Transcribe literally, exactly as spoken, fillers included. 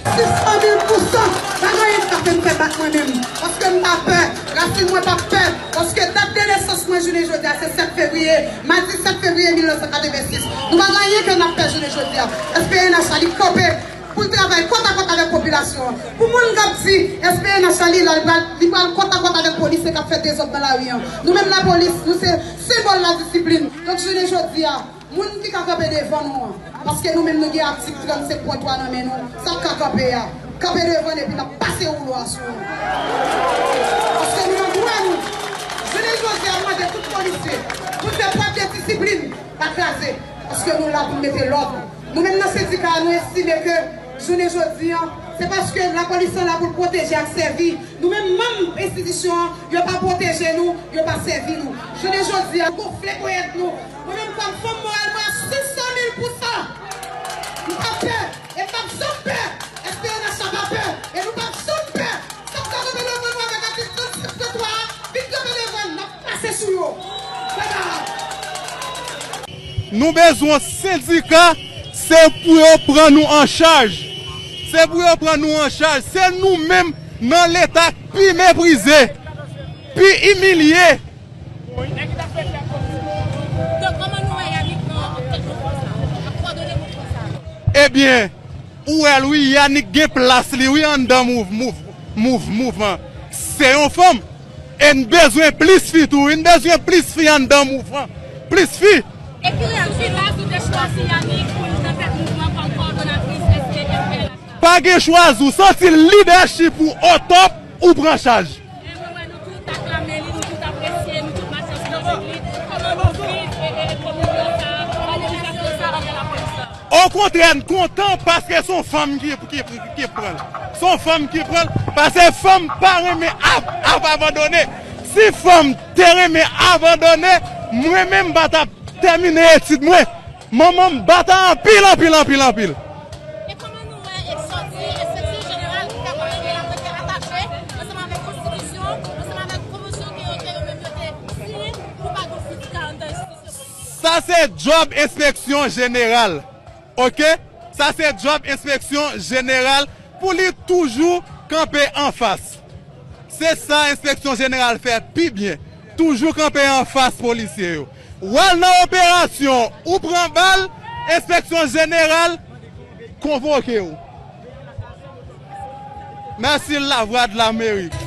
Sis san mil pousan, pa gen anyen ki ka fè m fè bak mwen menm. Paske m pa pè, rasin mwen pa pè. Paske dat de nesans mwen jounen jodi a se sèt fevriye, madi sèt fevriye mil nèf san katrevensis. Nou pa gen anyen ke n ap pè jounen jodi a. S P N H la li kanpe pou l travay kòtakòt avèk popilasyon an. Pou moun k ap di S P N H la li la, li pral, li pral kòtakòt avèk polisye k ap fè dezòd nan lari an. Nou menm lapolis, nou se senbòl ladisiplin. Donk jounen jodi a, moun ki ka kanpe devan nou an, paske nou menm nou gen atik trannsenk pwen twa nan men nou, sa k ka kanpe a, kanpe devan n epi n ap pase woulo a sou nou. Paske nou nan dwa nou. Jounen jodi a, m mande tout polisye pou n fè prèv de disiplin, pa kraze, paske nou la pou n mete lòd. Nou menm nan sendika a, nou estime ke jounen jodi a, se paske lapolis lan la pou l pwoteje ak sèvi. Nou menm manm enstitisyon an, yo pa pwoteje nou, yo pa sèvi nou. Jounen jodi a, nou gonfle ponyèt nou. Mwen menm kòm fanm, moral mwen a sis san mil pousan. M pa pè, e m p ap janm pè. S P N H la pa pè, e nou p ap janm pè. Sa k ta kanpe devan nou avèk atik trannsenk pwen twa a, vin kanpe devan n, n ap pase sou yo. Bye bye. Nou bezwen yon sendika, se pou yo pran nou an chaj. Se pou yo pran nou an chaj. Se nou menm nan Leta k pi meprize, pi imilye. Donk, kòman nou wè Yanick nan kèk mouvman sa? Ap kowòdone mouvman sa? Ebyen, ou wè l wi, Yanick gen plas li wi anndan mouv, mouv, mouv, mouvman. Se yon fanm. E n bezwen plis fi tou wi, n bezwen plis fi anndan mouvman. Plis fi. E ki reyaksyon w sou te chwazi Yanick pou l nan tèt mouvman kòm kowòdonatris S P N H la? Pa gen chwazi, w santi lidèchip ou o top, ou pran chaj. E mwen wè nou tout aklame li, nou tout apresye, nou tout mache ansanm avèk li. Kòman nou viv e, e, e kominyon sa, mobilizasyon sa anvè lapolis la? Okontrè, n kontan paske se yon fanm ki, ki, ki pran l. Se yon fanm ki pran l, paske fanm pa renmen ap, ap abandone. Si fanm te renmen abandone, mwen menm m pa t ap tèmine etid mwen. Manman m bata anpil, anpil, anpil, anpil. E kòman nou wè e sòti enspeksyon jeneral ki ta konnen gen lapremyè atache ansanm avèk konstitisyon, ansanm avèk konvansyon ke yo, ke yo menm yo te siyen pou pa gen sendika anndan enstitisyon politè? Sa se djòb enspeksyon jeneral. Oke? Sa se djòb enspeksyon jeneral pou li toujou kanpe anfas. Se sa enspeksyon jeneral fè pi byen. Toujou kanpe anfas polisye yo. W al nan operasyon, ou pran bal, enspeksyon jeneral konvoke w. Mèsi Lavwadlamerik.